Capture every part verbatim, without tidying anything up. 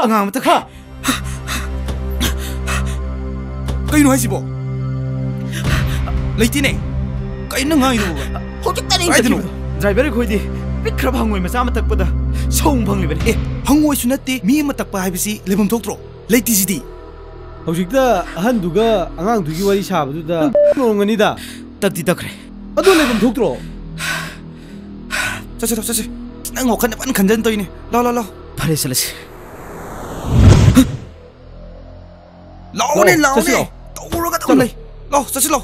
ꯑꯉꯥꯡ ꯑꯃ ꯇꯛꯈ꯭ꯔꯦ꯫ ꯀꯩꯅꯣ ꯍꯥꯏꯁꯤꯕꯣ? ꯂꯩꯇꯦꯅꯦ꯫ ꯀꯩꯅꯣ ꯅꯪ ꯉꯥꯡꯉꯤꯗꯨꯕꯣ? ꯍꯧꯖꯤꯛꯇꯅꯦ ꯑꯩꯅ ꯀꯥꯏꯗꯅꯣ? ꯆꯠꯈꯤꯕꯗꯣ꯫ ꯗ꯭ꯔꯥꯏꯚꯔ ꯑꯩꯈꯣꯏꯗꯤ ꯄꯤꯛꯈ꯭ꯔꯕ ꯍꯪꯉꯣꯏ ꯃꯆꯥ ꯑꯃ ꯇꯛꯄꯗ ꯁꯥꯎ ꯐꯪꯂꯤꯕꯅꯤ꯫ ꯑꯦ, ꯍꯪꯉꯣꯏꯁꯨ ꯅꯠꯇꯦ, ꯃꯤ ꯑꯃ ꯇꯛꯄ ꯍꯥꯏꯕꯁꯤ ꯂꯩꯐꯝ ꯊꯣꯛꯇ꯭ꯔꯣ? ꯂꯩꯇꯦꯁꯤꯗꯤ꯫ ꯍꯧꯖꯤꯛꯇ ꯑꯍꯟꯗꯨꯒ ꯑꯉꯥꯡꯗꯨꯒꯤ ꯋꯥꯔꯤ ꯁꯥꯕꯗꯨꯗ ꯅꯪ ꯂꯣꯡꯒꯅꯤꯗ꯫ ꯇꯛꯇꯤ ꯇꯛꯈ꯭ꯔꯦ꯫ ꯑꯗꯨ ꯂꯩꯐꯝ ꯊꯣꯛꯇ꯭ꯔꯣ? ꯆꯠꯁꯤ, ꯆꯠꯁꯤ, ꯆꯠꯁꯤ꯫ ꯅꯪ ꯋꯥꯈꯜ ꯐꯖꯅ ꯈꯟꯖꯟ ꯇꯧꯏꯅꯦ꯫ ꯂꯥꯎ, ꯂꯥꯎ, ꯂꯥꯎ꯫ ꯐꯔꯦ, ꯆꯠꯂꯁꯤ꯫ ꯂꯥꯎꯅꯦ, ꯂꯥꯎ, ꯂꯥꯎꯅꯦ꯫ ꯆꯠꯁꯤ, ꯂꯥꯎ꯫ ꯇꯧꯔꯒ ꯑꯗꯨꯝ ꯆꯠꯂꯣ꯫ ꯂꯩ꯫ ꯂꯥꯎ, ꯆꯠꯁꯤ, ꯂꯥꯎ꯫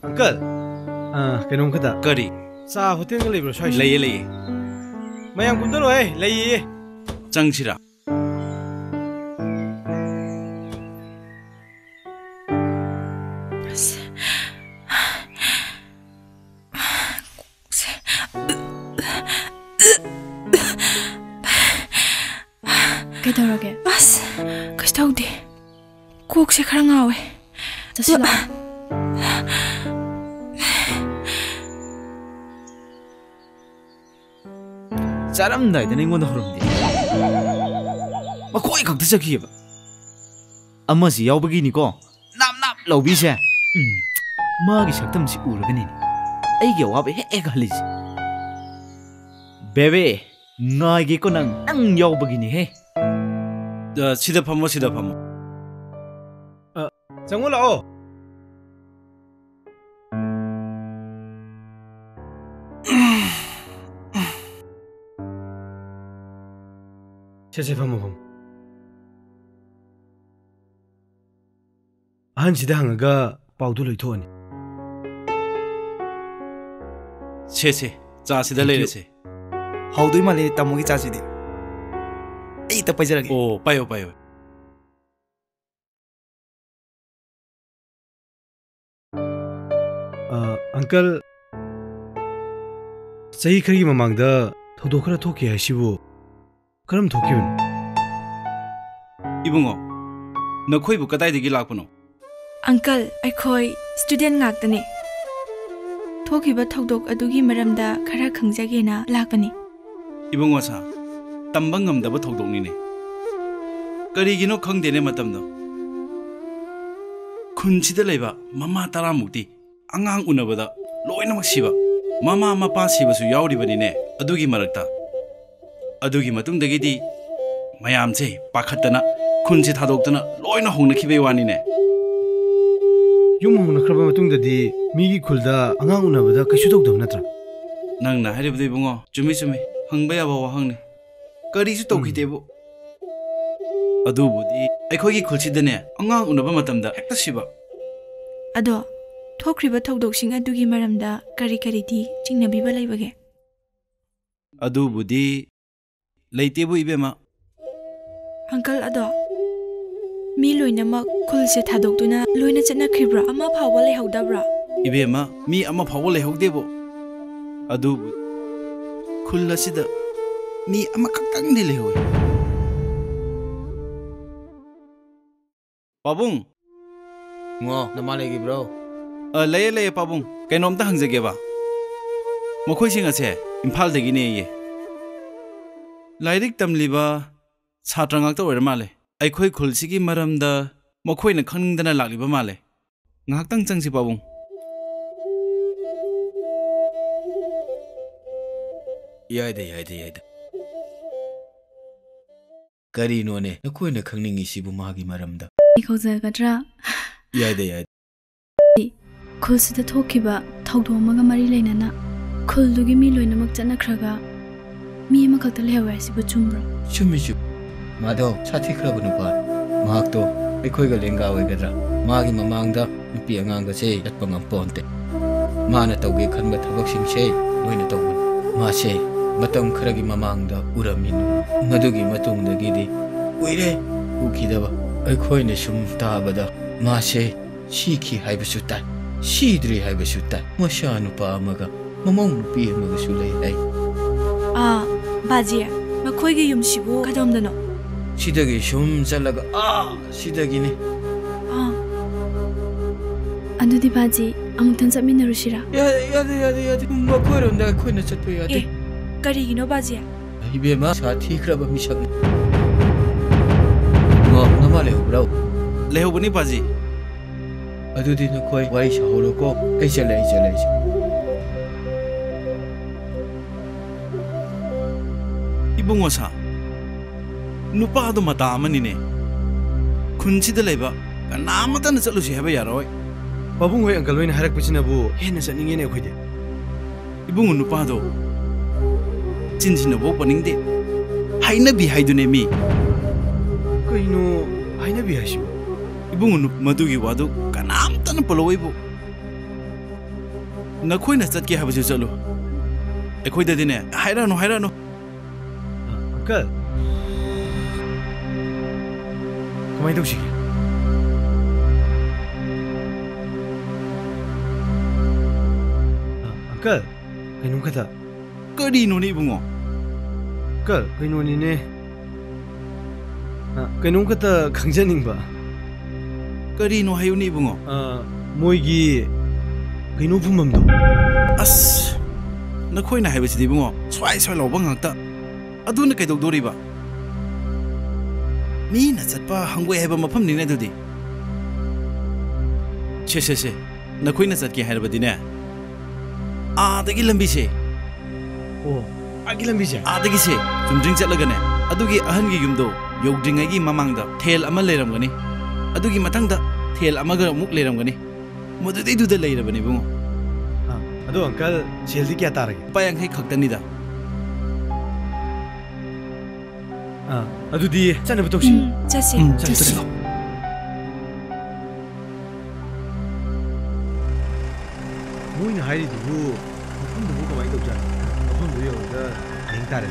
ꯑꯪꯀꯜ, ꯑ, ꯀꯩꯅꯣꯝ ꯈꯛꯇ꯫ ꯀꯔꯤ? ꯆꯥ ꯍꯣꯇꯦꯜꯒ ꯂꯩꯕ꯭ꯔꯣ ꯁ꯭ꯋꯥꯏꯁꯤ? ꯂꯩꯌꯦ, ꯂꯩꯌꯦ꯫ ꯃꯌꯥꯝ ꯀꯨꯝꯊꯔꯛꯑꯣꯍꯦ, ꯂꯩꯌꯦ꯫ ꯆꯪꯁꯤꯔꯥ? ꯑꯁ꯫ ꯀꯩꯗꯧꯔꯒꯦ? ꯑꯁ, ꯀꯩꯁꯨ ꯇꯧꯗꯦ꯫ ꯀꯣꯛꯁꯦ ꯈꯔ ꯉꯥꯎꯋꯦ꯫ ꯆꯠꯁꯤꯜꯂꯣ꯫ ꯆꯥꯔꯝꯗꯥꯏꯗꯅ ꯑꯩꯉꯣꯟꯗ ꯍꯧꯔꯝꯗꯦ꯫ ꯃꯈꯣꯏ ꯈꯛꯇ ꯆꯠꯈꯤꯑꯕ꯫ ꯑꯃꯁꯤ ꯌꯥꯎꯕꯒꯤꯅꯤꯀꯣ ꯅꯥꯞ ꯅꯥꯞ ꯂꯧꯕꯤꯁꯦ꯫ ꯎꯝ, ꯃꯥꯒꯤ ꯁꯛꯇꯝꯁꯤ ꯎꯔꯒꯅꯤꯅꯦ ꯑꯩꯒꯤ ꯑꯋꯥꯕ ꯍꯦꯛ ꯍꯦꯛ ꯍꯜꯂꯤꯁꯦ꯫ ꯕꯦꯕꯤ, ꯉꯥꯏꯒꯦꯀꯣ ꯅꯪ, ꯅꯪ ꯌꯥꯎꯕꯒꯤꯅꯤꯍꯦ꯫ ꯑ, ꯁꯤꯗ ꯐꯝꯃꯣ, ꯁꯤꯗ ꯐꯝꯃꯣ꯫ ꯑ, ꯆꯪꯉꯣ ꯂꯥꯛꯑꯣ꯫ ꯁꯦ, ꯁꯦ, ꯐꯝꯃꯣ, ꯐꯝꯃꯣ꯫ ꯑꯍꯟꯁꯤꯗ ꯍꯪꯉꯒ ꯄꯥꯎꯗꯨ ꯂꯣꯏꯊꯣꯛꯑꯅꯤ꯫ ꯁꯦ, ꯁꯦ, ꯆꯥꯁꯤꯗ Thank you. ꯂꯩꯔꯁꯦ꯫ ꯍꯥꯎꯗꯣꯏ ꯃꯥꯜꯂꯦ ꯇꯥꯃꯣꯒꯤ ꯆꯥꯁꯤꯗꯤ꯫ ꯑꯩ ꯍꯦꯛꯇ ꯄꯥꯏꯖꯔꯒꯦ꯫ ꯑꯣ, ꯄꯥꯏꯌꯣ, ꯄꯥꯏꯌꯣ꯫ ꯑ, uncle, ꯆꯍꯤ ꯈꯔꯒꯤ ꯃꯃꯥꯡꯗ ꯊꯧꯗꯣꯛ ꯈꯔ ꯊꯣꯛꯈꯤ ꯍꯥꯏꯁꯤꯕꯨ ꯀꯔꯝ ꯊꯣꯛꯈꯤꯕꯅꯣ? ꯏꯕꯨꯡꯉꯣ, ꯅꯈꯣꯏꯕꯨ ꯀꯗꯥꯏꯗꯒꯤ ꯂꯥꯛꯄꯅꯣ? Uncle, ꯑꯩꯈꯣꯏ student ꯉꯥꯛꯇꯅꯦ꯫ ꯊꯣꯛꯈꯤꯕ ꯊꯧꯗꯣꯛ ꯑꯗꯨꯒꯤ ꯃꯔꯝꯗ ꯈꯔ ꯈꯪꯖꯒꯦꯅ ꯂꯥꯛꯄꯅꯤ꯫ ꯏꯕꯨꯡꯉꯣ ꯁꯥ, ꯇꯝꯕ ꯉꯝꯗꯕ ꯊꯧꯗꯣꯛꯅꯤꯅꯦ꯫ ꯀꯔꯤꯒꯤꯅꯣ ꯈꯪꯗꯦꯅꯦ ꯃꯇꯝꯗꯣ꯫ ꯈꯨꯟꯁꯤꯗ ꯂꯩꯕ ꯃꯃꯥ ꯇꯔꯥꯃꯨꯛꯇꯤ ꯑꯉꯥꯡ ꯎꯅꯕꯗ ꯂꯣꯏꯅꯃꯛ ꯁꯤꯕ, ꯃꯃꯥ ꯃꯄꯥ ꯁꯤꯕꯁꯨ ꯌꯥꯎꯔꯤꯕꯅꯤꯅꯦ ꯑꯗꯨꯒꯤ ꯃꯔꯛꯇ꯫ ꯑꯗꯨꯒꯤ ꯃꯇꯨꯡꯗꯒꯤꯗꯤ ꯃꯌꯥꯝꯁꯦ ꯄꯥꯈꯠꯇꯅ ꯈꯨꯟꯁꯦ ꯊꯥꯗꯣꯛꯇꯅ ꯂꯣꯏꯅ ꯍꯣꯡꯅꯈꯤꯕꯩ ꯋꯥꯅꯤꯅꯦ꯫ ꯌꯨꯝ ꯍꯣꯡꯅꯈ꯭ꯔꯕ ꯃꯇꯨꯡꯗꯗꯤ ꯃꯤꯒꯤ ꯈꯨꯜꯗ ꯑꯉꯥꯡ ꯎꯅꯕꯗ ꯀꯩꯁꯨ ꯇꯧꯗꯕ ꯅꯠꯇ꯭ꯔꯥ? ꯅꯪꯅ ꯍꯥꯏꯔꯤꯕꯗꯨ ꯏꯕꯨꯡꯉꯣ, ꯆꯨꯝꯃꯤ ꯆꯨꯝꯃꯤ, ꯍꯪꯕ ꯌꯥꯕ ꯋꯥꯍꯪꯅꯤ꯫ ꯀꯔꯤꯁꯨ ꯎꯝ꯫ ꯇꯧꯈꯤꯗꯦꯕꯨ꯫ ꯑꯗꯨꯕꯨꯗꯤ ꯑꯩꯈꯣꯏꯒꯤ ꯈꯨꯜꯁꯤꯗꯅꯦ ꯑꯉꯥꯡ ꯎꯅꯕ ꯃꯇꯝꯗ ꯍꯦꯛꯇ ꯁꯤꯕ꯫ ꯑꯗꯣ ꯊꯣꯛꯈ꯭ꯔꯤꯕ ꯊꯧꯗꯣꯛꯁꯤꯡ ꯑꯗꯨꯒꯤ ꯃꯔꯝꯗ ꯀꯔꯤ ꯀꯔꯤꯗꯤ ꯆꯤꯡꯅꯕꯤꯕ ꯂꯩꯕꯒꯦ? ꯑꯗꯨꯕꯨꯗꯤ ꯂꯩꯇꯦꯕꯨ ꯏꯕꯦꯝꯃ꯫ Uncle, ꯑꯗꯣ ꯃꯤ ꯂꯣꯏꯅꯃꯛ ꯈꯨꯜꯁꯦ ꯊꯥꯗꯣꯛꯇꯨꯅ ꯂꯣꯏꯅ ꯆꯠꯅꯈ꯭ꯔꯤꯕ꯭ꯔꯥ? ꯑꯃ ꯐꯥꯎꯕ ꯂꯩꯍꯧꯗꯕ꯭ꯔꯥ? ꯏꯕꯦꯝꯃ, ꯃꯤ ꯑꯃ ꯐꯥꯎꯕ ꯂꯩꯍꯧꯗꯦꯕꯨ꯫ ꯑꯗꯨꯕꯨ ꯈꯨꯜ ꯑꯁꯤꯗ ꯃꯤ ꯑꯃꯈꯛꯇꯪꯗꯤ ꯂꯩꯍꯧꯋꯤ꯫ ꯄꯥꯕꯨꯡ! ꯉꯣ, ꯅꯃꯥ ꯂꯩꯈꯤꯕ꯭ꯔꯣ? ꯑ, ꯂꯩꯌꯦ, ꯂꯩꯌꯦ, ꯄꯥꯕꯨꯡ꯫ ꯀꯩꯅꯣꯝꯇ ꯍꯪꯖꯒꯦꯕ꯫ ꯃꯈꯣꯏꯁꯤꯡ ꯑꯁꯦ ꯏꯝꯐꯥꯜꯗꯒꯤꯅꯦꯌꯦ꯫ ꯂꯥꯏꯔꯤꯛ ꯇꯝꯂꯤꯕ ꯁꯥꯇ꯭ꯔ ꯉꯥꯛꯇ ꯑꯣꯏꯔ ꯃꯥꯜꯂꯦ꯫ ꯑꯩꯈꯣꯏ ꯈꯨꯜꯁꯤꯒꯤ ꯃꯔꯝꯗ ꯃꯈꯣꯏꯅ ꯈꯪꯅꯤꯡꯗꯅ ꯂꯥꯛꯂꯤꯕ ꯃꯥꯜꯂꯦ꯫ ꯉꯥꯏꯍꯥꯛꯇꯪ ꯆꯪꯁꯤ, ꯄꯥꯕꯨꯡ꯫ ꯌꯥꯏꯗ, ꯌꯥꯏꯗ, ꯌꯥꯏꯗ꯫ ꯀꯔꯤꯅꯣꯅꯦ ꯅꯈꯣꯏꯅ ꯈꯪꯅꯤꯡꯉꯤꯁꯤꯕꯨ ꯃꯥꯒꯤ ꯃꯔꯝꯗ? ꯑꯩ ꯀꯧꯖꯒꯗ꯭ꯔꯥ? ꯌꯥꯏꯗ, ꯌꯥꯏꯗ꯫ ꯈꯨꯜꯁꯤꯗ ꯊꯣꯛꯈꯤꯕ ꯊꯧꯗꯣꯛ ꯑꯃꯒ ꯃꯔꯤ ꯂꯩꯅꯅ ꯈꯨꯜꯗꯨꯒꯤ ꯃꯤ ꯂꯣꯏꯅꯃꯛ ꯆꯠꯅꯈ꯭ꯔꯒ ꯃꯤ ꯑꯃꯈꯛꯇ ꯂꯩꯍꯧꯋꯦ ꯍꯥꯏꯁꯤꯕꯨ ꯆꯨꯝꯕ꯭ꯔꯣ? ꯆꯨꯝꯃꯤ, ꯆꯨꯝꯃꯤ꯫ ꯃꯥꯗꯣ ꯁꯥꯊꯤꯈ꯭ꯔꯕ ꯅꯨꯄꯥꯅꯤ꯫ ꯃꯍꯥꯛꯇꯣ ꯑꯩꯈꯣꯏꯒ ꯂꯦꯡꯒꯥ ꯑꯣꯏꯒꯗ꯭ꯔꯥ? ꯃꯥꯒꯤ ꯃꯃꯥꯡꯗ ꯅꯨꯄꯤ ꯑꯉꯥꯡꯒꯁꯦ ꯆꯠꯄ ꯉꯝꯄꯣꯟꯇꯦ꯫ ꯃꯥꯅ ꯇꯧꯒꯦ ꯈꯟꯕ ꯊꯕꯛꯁꯤꯡꯁꯦ ꯂꯣꯏꯅ ꯇꯧꯕꯅꯤ꯫ ꯃꯥꯁꯦ ꯃꯇꯝ ꯈꯔꯒꯤ ꯃꯃꯥꯡꯗ ꯎꯔꯝꯃꯤ꯫ ꯃꯗꯨꯒꯤ ꯃꯇꯨꯡꯗꯒꯤꯗꯤ ꯀꯨꯏꯔꯦ ꯎꯈꯤꯗꯕ꯫ ꯑꯩꯈꯣꯏꯅ ꯁꯨꯝ ꯇꯥꯕꯗ ꯃꯥꯁꯦ ꯁꯤꯈꯤ ꯍꯥꯏꯕꯁꯨ ꯇꯥꯏ, ꯁꯤꯗ꯭ꯔꯤ ꯍꯥꯏꯕꯁꯨ ꯇꯥꯏ꯫ ꯃꯆꯥꯅꯨꯄꯥ ꯑꯃꯒ ꯃꯃꯧ ꯅꯨꯄꯤ ꯑꯃꯒꯁꯨ ꯂꯩ ꯍꯥꯏ꯫ ꯑꯥ, ꯕꯥꯖꯤ, ꯃꯈꯣꯏꯒꯤ ꯌꯨꯝꯁꯤꯕꯨ ꯀꯗꯣꯝꯗꯅꯣ? ꯁꯤꯗꯒꯤ ꯁꯨꯝ ꯆꯠꯂꯒ ꯑꯥ ꯁꯤꯗꯒꯤꯅꯤ꯫ ꯑꯥ꯫ ꯑꯗꯨꯗꯤ ꯕꯥꯖꯤ, ꯑꯃꯨꯛꯇꯪ ꯆꯠꯃꯤꯟꯅꯔꯨꯁꯤꯔꯥ? ꯌꯥꯗꯦ, ꯌꯥꯗꯦ, ꯌꯥꯗꯦ, ꯌꯥꯗꯦ꯫ ꯃꯈꯣꯏꯔꯣꯝꯗ ꯑꯩꯈꯣꯏꯅ ꯆꯠꯄ ꯌꯥꯗꯦ꯫ ꯑꯦ, ꯀꯔꯤꯒꯤꯅꯣ ꯕꯥꯖꯤ? ꯏꯕꯦꯝꯃ, ꯁꯥꯊꯤꯈ꯭ꯔꯕ ꯃꯤꯁꯛꯅꯤ꯫ ꯉꯣ, ꯅꯃꯥ ꯂꯩꯍꯧꯕ꯭ꯔꯣ? ꯂꯩꯍꯧꯕꯅꯤ ꯕꯥꯖꯤ꯫ ꯑꯗꯨꯗꯤ ꯅꯈꯣꯏ ꯋꯥꯔꯤ ꯁꯥꯍꯧꯔꯣꯀꯣ꯫ ꯑꯩ ꯆꯠꯂꯦ, ꯑꯩ ꯆꯠꯂꯦ, ꯑꯩ ꯆꯠꯂꯦ꯫ ꯏꯕꯨꯡꯉꯣ ꯁꯥ, ꯅꯨꯄꯥꯗꯣ ꯃꯇꯥ ꯑꯃꯅꯤꯅꯦ꯫ ꯈꯨꯟꯁꯤꯗ ꯂꯩꯕ ꯀꯅꯥꯃꯠꯇꯅ ꯆꯠꯂꯨꯁꯤ ꯍꯥꯏꯕ ꯌꯥꯔꯣꯏ꯫ ꯄꯥꯕꯨꯡ ꯍꯣꯏ ꯑꯪꯀꯜ ꯍꯣꯏꯅ ꯍꯥꯏꯔꯛꯄꯁꯤꯅꯕꯨ ꯍꯦꯟꯅ ꯆꯠꯅꯤꯡꯉꯦꯅꯦ ꯑꯩꯈꯣꯏꯗꯤ꯫ ꯏꯕꯨꯡꯉꯣ ꯅꯨꯄꯥꯗꯣ ꯆꯤꯟꯁꯤꯟꯅꯕ ꯄꯣꯛꯄꯅꯤꯡꯗꯦ꯫ ꯍꯥꯏꯅꯕꯤ ꯍꯥꯏꯗꯨꯅꯦ ꯃꯤ꯫ ꯀꯩꯅꯣ ꯍꯥꯏꯅꯕꯤ ꯍꯥꯏꯁꯤꯕꯨ? ꯏꯕꯨꯡꯉꯣ ꯅꯨ-, ꯃꯗꯨꯒꯤ ꯋꯥꯗꯨ ꯀꯅꯥꯝꯇꯅ ꯄꯜꯂꯛꯑꯣꯏꯕꯨ꯫ ꯅꯈꯣꯏꯅ ꯆꯠꯀꯦ ꯍꯥꯏꯕꯁꯨ ꯆꯠꯂꯨ꯫ ꯑꯩꯈꯣꯏꯗꯗꯤꯅꯦ, ꯍꯥꯏꯔꯛꯑꯅꯨ, ꯍꯥꯏꯔꯛꯑꯅꯨ꯫ ꯑꯪꯀꯜ, ꯀꯃꯥꯏꯅ ꯇꯧꯁꯤꯒꯦ? ꯑ, ꯑꯪꯀꯜ, ꯀꯩꯅꯣꯝꯈꯛꯇ꯫ ꯀꯔꯤꯅꯣꯅꯦ ꯏꯕꯨꯡꯉꯣ? ꯑꯪꯀꯜ, ꯀꯩꯅꯣꯅꯤꯅꯦ꯫ ꯑ, ꯀꯩꯅꯣꯝꯈꯛꯇ ꯈꯪꯖꯅꯤꯡꯕ꯫ ꯀꯔꯤꯅꯣ ꯍꯥꯏꯌꯨꯅꯦ ꯏꯕꯨꯡꯉꯣ? ꯑ, ꯃꯣꯏꯒꯤ ꯀꯩꯅꯣ ꯐꯨꯝꯐꯝꯗꯣ꯫ ꯑꯁ, ꯅꯈꯣꯏꯅ ꯍꯥꯏꯕꯁꯤꯗꯤ ꯏꯕꯨꯡꯉꯣ, ꯁ꯭ꯋꯥꯏ ꯁ꯭ꯋꯥꯏ ꯂꯥꯎꯕ ꯉꯥꯛꯇ꯫ ꯑꯗꯨꯅ ꯀꯩꯗꯧꯗꯣꯔꯤꯕ? ꯃꯤꯅ ꯆꯠꯄ ꯍꯪꯒꯣꯏ ꯍꯥꯏꯕ ꯃꯐꯝꯅꯤꯅꯦ ꯑꯗꯨꯗꯤ꯫ ꯁꯦ, ꯁꯦ, ꯁꯦ, ꯅꯈꯣꯏꯅ ꯆꯠꯀꯦ ꯍꯥꯏꯔꯕꯗꯤꯅꯦ, ꯑꯥꯗꯒꯤ ꯂꯝꯕꯤꯁꯦ꯫ ꯑꯣ, ꯑꯥꯒꯤ ꯂꯝꯕꯤꯁꯦ? ꯑꯥꯗꯒꯤꯁꯦ ꯆꯨꯝꯗ꯭ꯔꯤꯡ ꯆꯠꯂꯒꯅꯦ, ꯑꯗꯨꯒꯤ ꯑꯍꯟꯒꯤ ꯌꯨꯝꯗꯣ ꯌꯧꯗ꯭ꯔꯤꯉꯩꯒꯤ ꯃꯃꯥꯡꯗ ꯊꯦꯜ ꯑꯃ ꯂꯩꯔꯝꯒꯅꯤ꯫ ꯑꯗꯨꯒꯤ ꯃꯊꯪꯗ ꯊꯦꯜ ꯑꯃꯒ ꯑꯃꯨꯛ ꯂꯩꯔꯝꯒꯅꯤ꯫ ꯃꯗꯨꯗꯩꯗꯨꯗ ꯂꯩꯔꯕꯅꯦ, ꯏꯕꯨꯡꯉꯣ꯫ ꯑ, ꯑꯗꯣ ꯑꯪꯀꯜ, ꯁꯦꯜꯗꯤ ꯀꯌꯥ ꯇꯥꯔꯒꯦ? ꯂꯨꯄꯥ ꯌꯥꯡꯈꯩ ꯈꯛꯇꯅꯤꯗ꯫ ꯑ, ꯑꯗꯨꯗꯤ ꯆꯠꯅꯕ ꯇꯧꯁꯤ꯫ ꯎꯝ, ꯆꯠꯁꯤ꯫ ꯎꯝ, ꯆꯠꯁꯤ, ꯆꯠꯁꯤ꯫ ꯆꯠꯁꯤ꯫ ꯃꯣꯏꯅ ꯍꯥꯏꯔꯤꯗꯨꯕꯨ ꯃꯐꯝꯗꯨꯕꯨ ꯀꯃꯥꯏꯅ ꯇꯧꯖꯥꯠꯅꯣ? ꯃꯐꯝꯗꯨ ꯌꯧꯔꯒ ꯌꯦꯡ ꯇꯥꯔꯦ꯫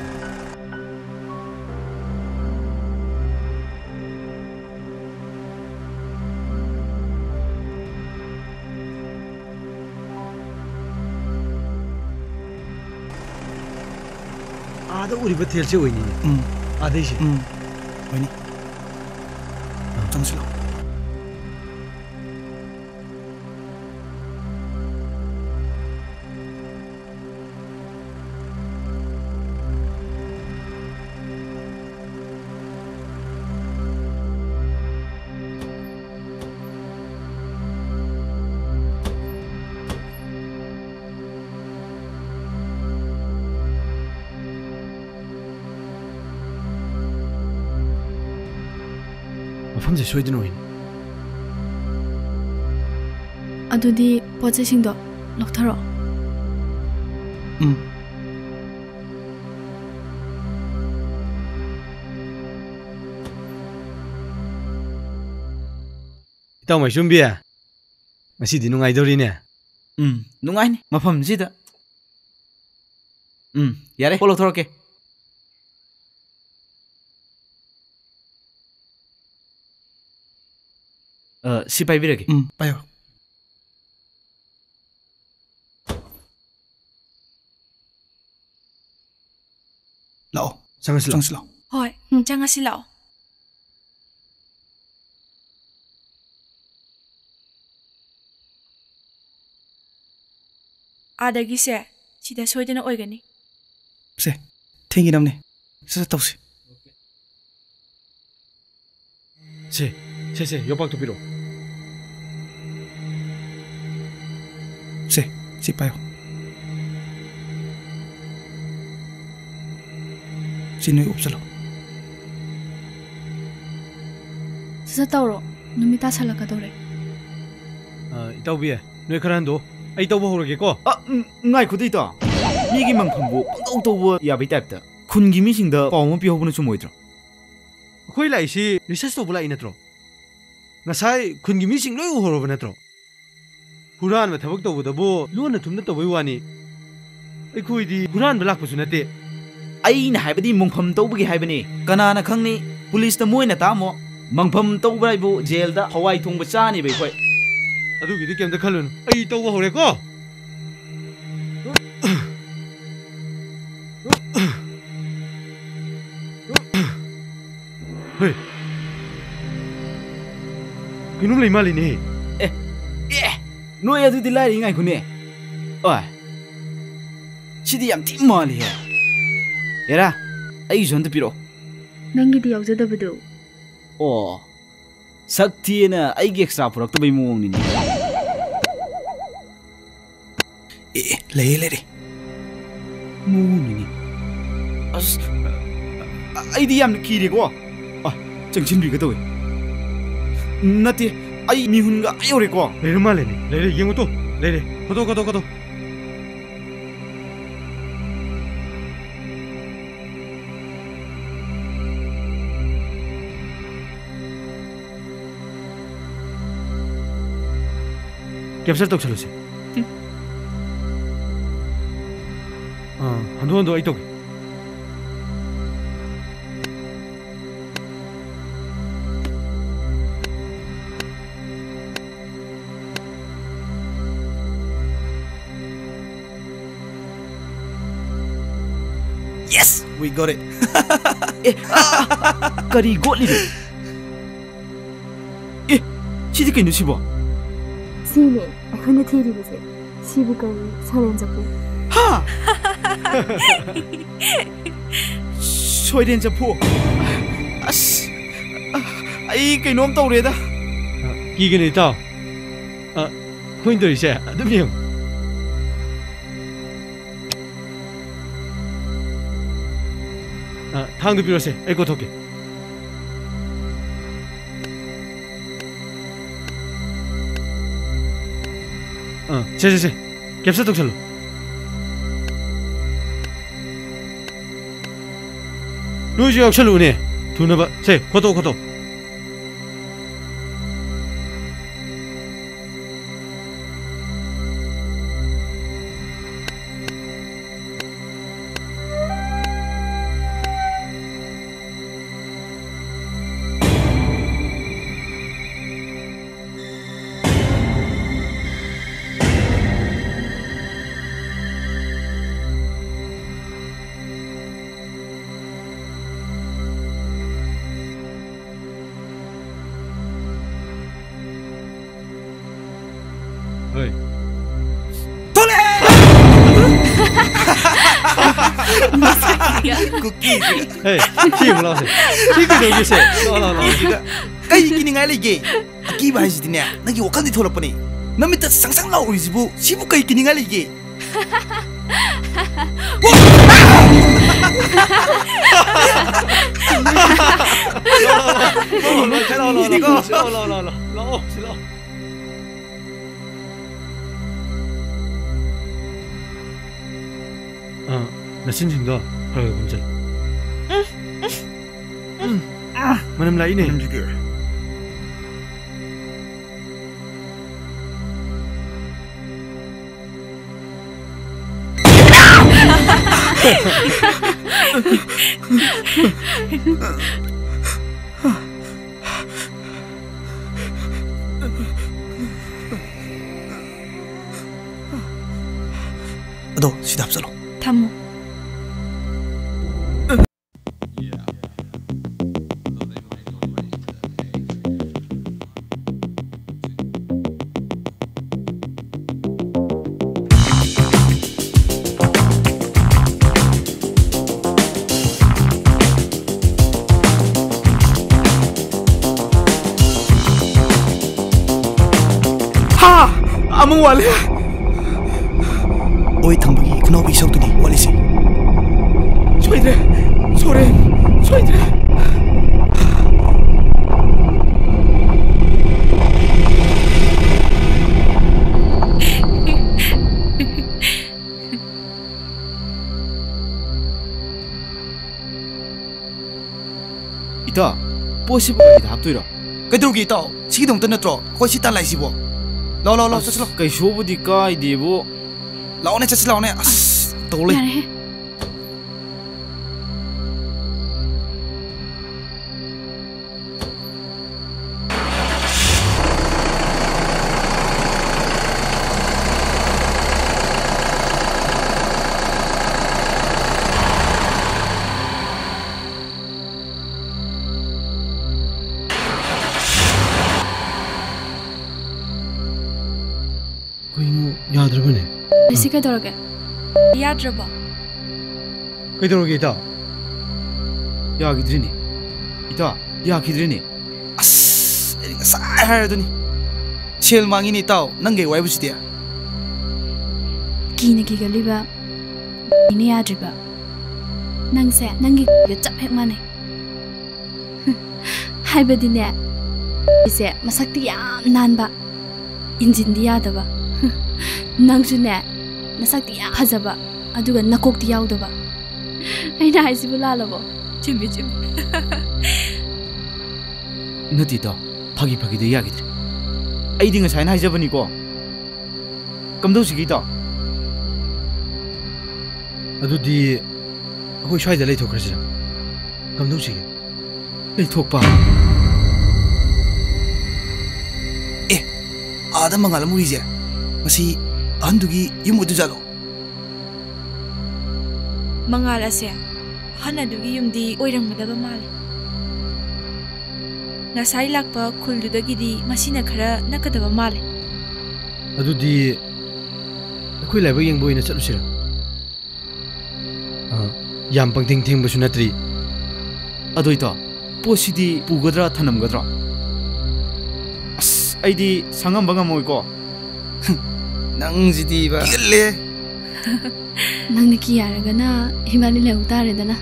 ꯑꯥꯗ ꯎꯔꯤꯕ ꯊꯦꯜꯁꯦ ꯑꯣꯏꯅꯤꯅꯦ꯫ ꯎꯝ꯫ ꯑꯥꯗꯩꯁꯦ꯫ ꯎꯝ꯫ ꯑꯣꯏꯅꯤ꯫ ꯑꯥ꯫ ꯆꯪꯁꯤꯜꯂꯣ꯫ ꯃꯐꯝꯁꯦ ꯁꯣꯏꯗꯅ ꯑꯣꯏꯅꯤ꯫ ꯑꯗꯨꯗꯤ ꯄꯣꯠ ꯆꯩꯁꯤꯡꯗꯣ ꯂꯧꯊꯔꯣ꯫ ꯎꯝ꯫ ꯏꯇꯥꯎ ꯃꯥꯏꯁꯣꯝꯕꯤ, ꯉꯁꯤꯗꯤ ꯅꯨꯡꯉꯥꯏꯗꯧꯔꯤꯅꯦ꯫ ꯎꯝ, ꯅꯨꯡꯉꯥꯏꯅꯤ ꯃꯐꯝꯁꯤꯗ꯫ ꯎꯝ, ꯌꯥꯔꯦ, ꯄꯣꯠ ꯂꯧꯊꯣꯔꯛꯀꯦ꯫ ꯑ, ꯁꯤ ꯄꯥꯏꯕꯤꯔꯒꯦ꯫ ꯎꯝ, ꯄꯥꯏꯌꯣ꯫ ꯂꯥꯛꯑꯣ꯫ ꯆꯪꯉꯁꯤ ꯂꯥꯛꯑꯣ꯫ ꯆꯪꯉꯁꯤ ꯂꯥꯛꯑꯣ꯫ ꯍꯣꯏ, ꯎꯝ, ꯆꯪꯉꯁꯤ ꯂꯥꯛꯑꯣ꯫ ꯑꯥꯗꯒꯤꯁꯦ ꯁꯤꯗ ꯁꯣꯏꯗꯅ ꯑꯣꯏꯒꯅꯤ꯫ ꯁꯦ, ꯊꯦꯡꯈꯤꯅꯕꯅꯦ꯫ ꯁꯠ ꯁꯠ ꯇꯧꯁꯤ꯫ ꯁꯦ, ꯁꯦ, ꯁꯦ, ꯌꯣꯄꯥꯛꯇꯨ ꯄꯤꯔꯛꯑꯣ꯫ ꯁꯦ, ꯁꯤ ꯄꯥꯏꯌꯣ꯫ ꯁꯤ ꯅꯣꯏ ꯎꯞꯁꯜꯂꯣ꯫ ꯁꯠ ꯁꯠ ꯇꯧꯔꯣ, ꯅꯨꯃꯤꯠ ꯇꯥꯁꯜꯂꯛꯀꯗꯧꯔꯦ꯫ ꯑ, ꯏꯇꯥꯎꯕꯤ, ꯅꯣꯏ ꯈꯔ ꯍꯟꯗꯣꯛꯑꯣ꯫ ꯑꯩ ꯇꯧꯕ ꯍꯧꯔꯒꯦꯀꯣ꯫ ꯑ, ꯎꯝ, ꯉꯥꯏꯈꯣ ꯏꯇꯥꯎ꯫ ꯃꯤꯒꯤ ꯃꯪꯐꯝꯕꯨ ꯄꯪꯇꯧ ꯇꯧꯕ ꯌꯥꯕꯩ ꯇꯥꯏꯞꯇ꯫ ꯈꯨꯟꯒꯤ ꯃꯤꯁꯤꯡꯗ ꯄꯥꯎ ꯑꯃ ꯄꯤꯍꯧꯕꯅ ꯆꯨꯝꯃꯣꯏꯗ꯭ꯔꯣ? ꯑꯩꯈꯣꯏ ꯂꯥꯛꯏꯁꯤ research ꯇꯧꯕ ꯂꯥꯛꯏ ꯅꯠꯇ꯭ꯔꯣ? ꯉꯁꯥꯏ ꯈꯨꯟꯒꯤ ꯃꯤꯁꯤꯡ ꯂꯣꯏ ꯎꯍꯧꯔꯕ ꯅꯠꯇ꯭ꯔꯣ? ꯍꯨꯔꯥꯟꯕ ꯊꯕꯛ ꯇꯧꯕꯗꯕꯨ ꯂꯣꯟꯅ ꯊꯨꯝꯅ ꯇꯧꯕꯩ ꯋꯥꯅꯤ꯫ ꯑꯩꯈꯣꯏꯗꯤ ꯍꯨꯔꯥꯟꯕ ꯂꯥꯛꯄꯁꯨ ꯅꯠꯇꯦ꯫ ꯑꯩꯅ ꯍꯥꯏꯕꯗꯤ ꯃꯣꯡꯐꯝ ꯇꯧꯕꯒꯤ ꯍꯥꯏꯕꯅꯤ꯫ ꯀꯅꯥꯅ ꯈꯪꯅꯤ? ꯄꯨꯂꯤꯁꯇ ꯃꯣꯏꯅ ꯇꯥꯝꯃꯣ꯫ ꯃꯣꯡꯐꯝ ꯇꯧꯕ ꯍꯥꯏꯕꯨ ꯖꯦꯜꯗ ꯍꯋꯥꯏ ꯊꯣꯡꯕ ꯆꯥꯅꯤꯕ ꯑꯩꯈꯣꯏ꯫ ꯑꯗꯨꯒꯤꯗꯤ ꯀꯩꯝꯇ ꯈꯜꯂꯨꯅꯨ꯫ ꯑꯩ ꯇꯧꯕ ꯍꯧꯔꯦꯀꯣ꯫ ꯍꯦ꯫ ꯀꯩꯅꯣꯝ ꯂꯩ ꯃꯥꯜꯂꯤꯅꯦ꯫ ꯑꯦ, ꯑꯦ, ꯅꯣꯏ ꯑꯗꯨꯗꯤ ꯂꯥꯏꯔꯤ, ꯉꯥꯏꯈꯣꯅꯦ꯫ ꯑꯣꯏ, ꯁꯤꯗꯤ ꯌꯥꯝ ꯊꯤ ꯃꯥꯜꯂꯤꯍꯦ꯫ ꯑꯦꯔꯥ, ꯑꯩꯒꯤꯁꯨ ꯑꯝꯇ ꯄꯤꯔꯛꯑꯣ꯫ ꯅꯪꯒꯤꯗꯤ ꯌꯥꯎꯖꯗꯕꯗꯨ꯫ ꯑꯣ, ꯁꯛ ꯊꯤꯌꯦꯅ ꯑꯩꯒꯤ ꯑꯦꯛꯁꯇ꯭ꯔꯥ ꯄꯨꯔꯛꯇꯕꯩ ꯃꯑꯣꯡꯅꯤꯅꯦ꯫ ꯑꯦ, ꯑꯦ, ꯂꯩꯔꯦ, ꯂꯩꯔꯦ꯫ ꯃꯑꯣꯡꯅꯤꯅꯦ꯫ ꯑꯁ, ꯑꯩꯗꯤ ꯌꯥꯝꯅ ꯀꯤꯔꯦꯀꯣ꯫ ꯑ, ꯆꯪꯁꯤꯟꯕꯤꯒꯦ ꯇꯧꯋꯦ꯫ ꯅꯠꯇꯦ, ꯑꯩ ꯃꯤꯍꯨꯟꯒ ꯑꯥ ꯌꯧꯔꯦꯀꯣ꯫ ꯂꯩꯔ ꯃꯥꯜꯂꯦꯅꯦ꯫ ꯂꯩꯔꯦ, ꯌꯦꯡꯉꯨ ꯇꯣ꯫ ꯂꯩꯔꯦ꯫ ꯈꯣꯠꯇꯣ, ꯈꯣꯠꯇꯣ, ꯈꯣꯠꯇꯣ꯫ ꯀꯦꯞꯆꯔ ꯇꯧꯁꯜꯂꯨꯁꯦ꯫ ꯎꯝ꯫ ꯑꯥ, ꯍꯟꯗꯣꯛ, ꯍꯟꯗꯣꯛ, ꯑꯩ ꯇꯧꯒꯦ꯫ Yes, we got it. ꯑꯦ, ꯑꯥ, ꯀꯔꯤ ꯒꯣꯠꯂꯤꯅꯣ? ꯑꯦ, ꯁꯤꯗꯤ ꯀꯩꯅꯣ ꯁꯤꯕꯣ? ꯁꯤꯅꯦ ꯑꯩꯈꯣꯏꯅ ꯊꯤꯔꯤꯕꯁꯦ꯫ ꯁꯤꯕꯨ ꯀꯧꯏ ꯁꯣꯏꯔꯦꯟ ꯆꯐꯨ꯫ ꯍꯥ? ꯁꯣꯏꯔꯦꯟ ꯆꯐꯨ? ꯑꯁ, ꯑꯩ ꯀꯩꯅꯣꯝ ꯇꯧꯔꯦꯗ꯫ ꯑ, ꯀꯤꯒꯅꯨ ꯏꯇꯥꯎ꯫ ꯑ, ꯑꯩꯈꯣꯏꯅ ꯇꯧꯔꯤꯁꯦ ꯑꯗꯨꯝ ꯌꯦꯡꯉꯨ꯫ ꯑ, ꯊꯥꯡꯗꯨ ꯄꯤꯔꯣꯁꯦ, ꯑꯩ ꯀꯣꯠꯊꯣꯛꯀꯦ꯫ ꯑ, ꯁꯦ, ꯁꯦ, ꯁꯦ, ꯀꯦꯞꯆꯔ ꯇꯧꯁꯜꯂꯨ꯫ ꯅꯣꯏꯁꯨ ꯌꯥꯎꯁꯜꯂꯨꯅꯦ, ꯊꯨꯅꯕ꯫ ꯁꯦ, ꯈꯣꯠꯇꯣꯛ, ꯈꯣꯠꯇꯣꯛ꯫ ꯍꯣꯏ꯫ ꯊꯣꯛꯂꯛꯑꯦ! ꯀꯨꯀꯤ꯫ ꯍꯦ, ꯁꯤ ꯌꯦꯡꯉꯨ ꯂꯥꯎꯁꯦ꯫ ꯁꯤ ꯀꯩꯗꯧꯒꯦꯁꯦ? ꯂꯥꯎ, ꯂꯥꯎ, ꯂꯥꯎ꯫ ꯀꯨꯀꯤꯁꯤꯒ ꯀꯩ ꯀꯤꯅꯤꯡꯉꯥꯏ ꯂꯩꯒꯦ? ꯑꯀꯤꯕ ꯍꯥꯏꯁꯤꯗꯤꯅꯦ, ꯅꯪꯒꯤ ꯋꯥꯈꯜꯗꯤ ꯊꯣꯛꯂꯛꯄꯅꯦ꯫ ꯅꯃꯤꯠꯇ ꯁꯪ ꯁꯪ ꯂꯥꯎꯔꯤꯁꯤꯕꯨ, ꯁꯤꯕꯨ ꯀꯩ ꯀꯤꯅꯤꯡꯉꯥꯏ ꯂꯩꯒꯦ? ꯂꯥꯛꯑꯣ, ꯂꯥꯛꯑꯣ, ꯂꯥꯛꯑꯣ, ꯂꯥꯛꯑꯣ, ꯂꯥꯛꯑꯣ, ꯂꯥꯛꯑꯣ, ꯂꯥꯛꯑꯣ, ꯂꯥꯛꯑꯣ, ꯁꯤ ꯂꯥꯛꯑꯣ꯫ ꯑꯥ, ꯅꯆꯤꯟꯁꯤꯡꯗꯣ ꯈꯔ ꯈꯔ ꯈꯨꯝꯖꯤꯜꯂꯨ꯫ ꯎꯝ, ꯎꯝ, ꯎꯝ, ꯃꯅꯝ ꯂꯥꯛꯏꯅꯦ꯫ ꯃꯅꯝꯁꯤꯗꯤ꯫ ꯑꯗꯣ ꯁꯤꯗ ꯍꯥꯞꯆꯜꯂꯣ꯫ ꯊꯝꯃꯣ꯫ ꯍꯥ! ꯑꯃ ꯋꯥꯠꯂꯦ꯫ ꯑꯣꯏ ꯊꯪꯕꯒꯤ ꯈꯨꯅꯥꯎꯕꯤ ꯁꯔꯨꯛꯇꯨꯅꯤ ꯋꯥꯠꯂꯤꯁꯦ꯫ ꯁꯣꯏꯗ꯭ꯔꯦ꯫ ꯁꯣꯔꯦꯟ꯫ ꯁꯣꯏꯗ꯭ꯔꯦ꯫ ꯏꯇꯥꯎ, ꯄꯣꯠꯁꯤꯕꯨ ꯀꯔꯤꯗ ꯍꯥꯞꯇꯣꯏꯔꯣ? ꯀꯩꯗꯧꯔꯒꯦ ꯏꯇꯥꯎ? ꯁꯤꯒꯤꯗꯃꯛꯇ ꯅꯠꯇ꯭ꯔꯣ ꯑꯩꯈꯣꯏ ꯁꯤ ꯇꯥꯟꯂꯥꯛꯏꯁꯤꯕꯣ? ꯂꯥꯎ, ꯂꯥꯎ, ꯂꯥꯎ, ꯑꯁ, ꯆꯠꯁꯤ ꯂꯥꯎ꯫ ꯀꯩꯁꯨꯕꯨꯗꯤ ꯀꯥꯏꯗꯦꯕꯨ꯫ ꯂꯥꯎꯅꯦ, ꯆꯠꯁꯤ ꯂꯥꯎꯅꯦ꯫ ꯑꯁ, ꯇꯧ ꯂꯩ꯫ ꯌꯥꯔꯦꯍꯦ꯫ ꯀꯩꯅꯣ ꯌꯥꯗ꯭ꯔꯕꯅꯦ? ꯂꯤꯁꯤ, ꯀꯩꯗꯧꯔꯒꯦ? ꯌꯥꯗ꯭ꯔꯕꯣ? ꯀꯩꯗꯧꯔꯒꯦ, ꯏꯇꯥꯎ? ꯌꯥꯈꯤꯗ꯭ꯔꯤꯅꯦ꯫ ꯏꯇꯥꯎ, ꯌꯥꯈꯤꯗ꯭ꯔꯤꯅꯦ꯫ ꯑꯁ, ꯑꯩ ꯉꯁꯥꯏ ꯍꯥꯏꯔꯗꯨꯅꯤ꯫ ꯁꯦꯜ ꯃꯥꯡꯉꯤꯅꯦ, ꯏꯇꯥꯎ꯫ ꯅꯪ ꯀꯩ ꯋꯥꯏꯕꯁꯤꯗꯤ? ꯀꯤꯅ ꯀꯤꯒꯜꯂꯤꯕ ꯃꯤꯅ ꯌꯥꯗ꯭ꯔꯤꯕ꯫ ꯅꯪꯁꯦ ꯅꯪꯒꯤ ꯒ ꯆꯞ ꯍꯦꯛ ꯃꯥꯟꯅꯩ꯫ ꯍꯥꯏꯕꯗꯤꯅꯦ, ꯑꯩꯁꯦ ꯃꯁꯛꯇꯤ ꯌꯥꯝ ꯅꯥꯟꯕ, ꯏꯟꯖꯤꯟꯗꯤ ꯌꯥꯗꯕ꯫ ꯅꯪꯁꯨꯅꯦ, ꯅꯁꯛꯇꯤ ꯌꯥꯝ ꯐꯖꯕ, ꯑꯗꯨꯒ ꯅꯀꯣꯛꯇꯤ ꯌꯥꯎꯗꯕ꯫ ꯑꯩꯅ ꯍꯥꯏꯁꯤꯕꯨ ꯂꯥꯜꯂꯕꯣ? ꯆꯨꯝꯃꯤ, ꯆꯨꯝꯃꯤ꯫ ꯅꯠꯇꯦ, ꯏꯇꯥꯎ꯫ ꯐꯥꯒꯤ ꯐꯥꯒꯤꯗ ꯌꯥꯈꯤꯗ꯭ꯔꯦ꯫ ꯑꯩꯗꯤ ꯉꯁꯥꯏꯅ ꯍꯥꯏꯖꯕꯅꯤꯀꯣ꯫ ꯀꯝꯗꯧꯁꯤꯒꯦ, ꯏꯇꯥꯎ? ꯑꯗꯨꯗꯤ ꯑꯩꯈꯣꯏ ꯁ꯭ꯋꯥꯏꯗ ꯂꯩꯊꯣꯛꯈ꯭ꯔꯁꯤꯔ? ꯀꯝꯗꯧꯁꯤꯒꯦ? ꯂꯩꯊꯣꯛꯄ? ꯑꯦ, ꯑꯥꯗ ꯃꯉꯥꯜ ꯑꯃ ꯎꯔꯤꯁꯦ, ꯃꯁꯤ ꯑꯍꯟꯗꯨꯒꯤ ꯌꯨꯝ ꯑꯣꯏꯗꯣꯏꯖꯥꯠꯂꯣ? ꯃꯉꯥꯜ ꯑꯁꯦ ꯑꯍꯟ ꯑꯗꯨꯒꯤ ꯌꯨꯝꯗꯤ ꯑꯣꯏꯔꯝꯒꯗꯕ ꯃꯥꯜꯂꯦ꯫ ꯉꯁꯥꯏ ꯂꯥꯛꯄ ꯈꯨꯜꯗꯨꯗꯒꯤꯗꯤ ꯃꯁꯤꯅ ꯈꯔ ꯅꯛꯀꯗꯕ ꯃꯥꯜꯂꯦ꯫ ꯑꯗꯨꯗꯤ ꯑꯩꯈꯣꯏ ꯂꯥꯏꯕꯛ ꯌꯦꯡꯕ ꯑꯣꯏꯅ ꯆꯠꯂꯨꯁꯤꯔ? ꯑ, ꯌꯥꯝ ꯄꯪꯊꯦꯡ ꯊꯦꯡꯕꯁꯨ ꯅꯠꯇ꯭ꯔꯤ꯫ ꯑꯗꯣ ꯏꯇꯥꯎ, ꯄꯣꯠꯁꯤꯗꯤ ꯄꯨꯒꯗ꯭ꯔꯥ ꯊꯅꯝꯒꯗ꯭ꯔꯥ? ꯑꯁ, ꯑꯩꯗꯤ ꯁꯪꯉꯝꯕ ꯉꯝꯃꯣꯏꯀꯣ꯫ ꯅꯪꯁꯤꯗꯤꯕ꯫ ꯀꯤꯒꯜꯂꯦ꯫ ꯅꯪꯅ ꯀꯤ ꯌꯥꯔꯒꯅ ꯏꯕꯥꯅꯤ ꯂꯩꯍꯧ ꯇꯥꯔꯦꯗꯅ꯫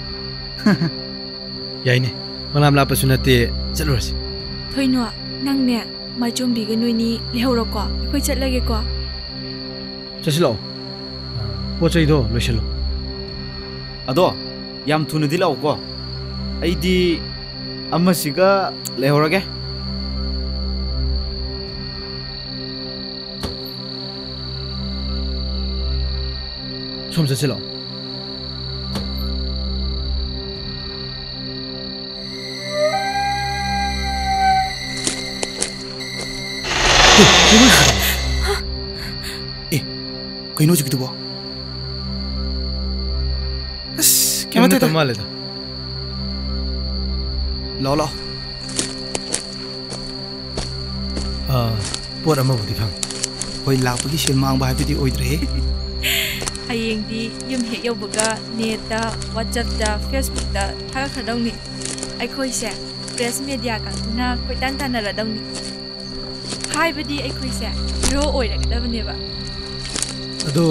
ꯌꯥꯏꯅꯦ, ꯃꯅꯥꯝ ꯂꯥꯞꯄꯁꯨ ꯅꯠꯇꯦ, ꯆꯠꯂꯨꯔꯁꯤ꯫ ꯊꯣꯏꯅꯣ, ꯅꯪꯅꯦ ꯃꯥꯏꯆꯣꯝꯕꯤꯒ ꯅꯣꯏꯅꯤ ꯂꯩꯍꯧꯔꯣꯀꯣ, ꯑꯩꯈꯣꯏ ꯆꯠꯂꯒꯦꯀꯣ꯫ ꯆꯠꯁꯤꯜꯂꯛꯑꯣ, ꯄꯣꯠ ꯆꯩꯗꯣ ꯂꯣꯏꯁꯤꯜꯂꯣ꯫ ꯑꯗꯣ ꯌꯥꯝ ꯊꯨꯅꯗꯤ ꯂꯥꯛꯎꯀꯣ, ꯑꯩꯗꯤ ꯑꯃꯁꯤꯒ ꯂꯩꯍꯧꯔꯒꯦ꯫ ꯁꯣꯝ ꯆꯠꯁꯤꯜꯂꯣ꯫ ꯑꯦ, ꯀꯩꯅꯣ ꯍꯧꯖꯤꯛꯀꯤꯗꯨꯕꯣ? ꯑꯁ, ꯀꯩꯝ ꯀꯩꯝ ꯅꯠꯇꯦꯗ꯫ ꯅꯠꯇ ꯃꯥꯜꯂꯦꯗ꯫ ꯂꯥꯛꯑꯣ, ꯂꯥꯛꯑꯣ꯫ ꯑꯥ, ꯄꯣꯠ ꯑꯃꯕꯨꯗꯤ ꯐꯪꯉꯦ꯫ ꯑꯩꯈꯣꯏ ꯂꯥꯛꯄꯒꯤ ꯁꯦꯜ ꯃꯥꯡꯕ ꯍꯥꯏꯕꯗꯤ ꯑꯣꯏꯗ꯭ꯔꯦꯍꯦ꯫ ꯍꯌꯦꯡꯗꯤ ꯌꯨꯝ ꯍꯦꯛ ꯌꯧꯕꯒ net ꯇ, WhatsApp ꯇ, Facebook ꯇ ꯊꯥꯒꯠꯈ꯭ꯔꯗꯧꯅꯤ꯫ ꯑꯩꯈꯣꯏꯁꯦ press media ꯀꯥꯡꯕꯨꯅ ꯀꯣꯏꯇꯥꯟ ꯇꯥꯟꯅꯔꯗꯧꯅꯤ꯫ ꯍꯥꯏꯕꯗꯤ ꯑꯩꯈꯣꯏꯁꯦ hero ꯑꯣꯏꯔꯒꯗꯕꯅꯦꯕ꯫ ꯑꯗꯣ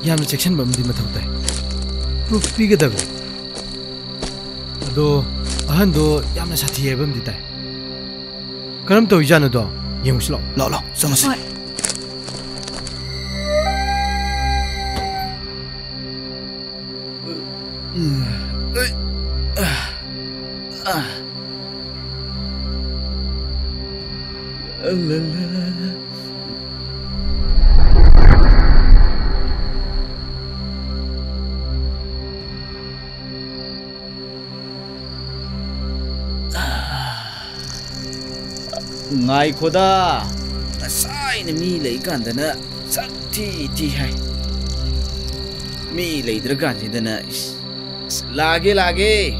ꯌꯥꯝꯅ ꯆꯦꯛꯁꯤꯟꯕ ꯑꯃꯗꯤ ꯃꯊꯧ ꯇꯥꯏ꯫ Proof ꯄꯤꯒꯗꯕꯅꯤ꯫ ꯑꯗꯣ ꯑꯍꯟꯗꯣ ꯌꯥꯝꯅ ꯁꯥꯊꯤ ꯍꯥꯏꯕ ꯑꯃꯗꯤ ꯇꯥꯏ꯫ ꯀꯔꯝ ꯇꯧꯔꯤꯖꯥꯠꯅꯣꯗꯣ ꯌꯦꯡꯉꯨꯁꯤ ꯂꯥꯛꯑꯣ꯫ ꯂꯥꯛꯑꯣ, ꯂꯥꯛꯑꯣ, ꯆꯪꯉꯁꯤ꯫ ꯍꯣꯏ꯫ ꯉꯥꯏꯈꯣꯗ, ꯉꯁꯥꯏꯅ ꯃꯤ ꯂꯩꯀꯥꯟꯗꯅ ꯁꯛ ꯊꯤ ꯊꯤ ꯍꯥꯏ, ꯃꯤ ꯂꯩꯗ꯭ꯔꯀꯥꯟꯁꯤꯗꯅ ꯏꯁ, ꯏꯁ, ꯂꯥꯛꯑꯒꯦ, ꯂꯥꯛꯑꯒꯦ꯫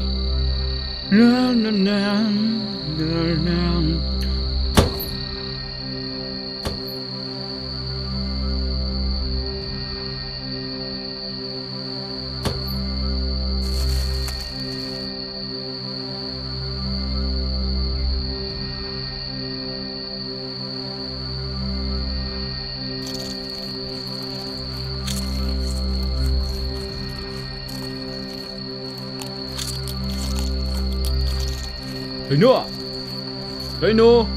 ꯀꯩꯅꯣ? ꯀꯩꯅꯣ?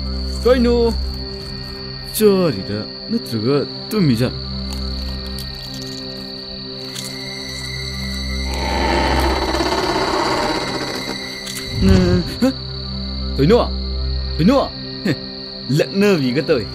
ꯀꯩꯅꯣ? ꯆꯥꯔꯤꯔ ꯅꯠꯇ꯭ꯔꯒ ꯇꯨꯝꯃꯤꯖꯥꯠ? ꯎꯝ, ꯍ? ꯀꯩꯅꯣ? ꯀꯩꯅꯣ? ꯍꯦ, ꯂꯛꯅꯕꯤꯒ ꯇꯧꯏ꯫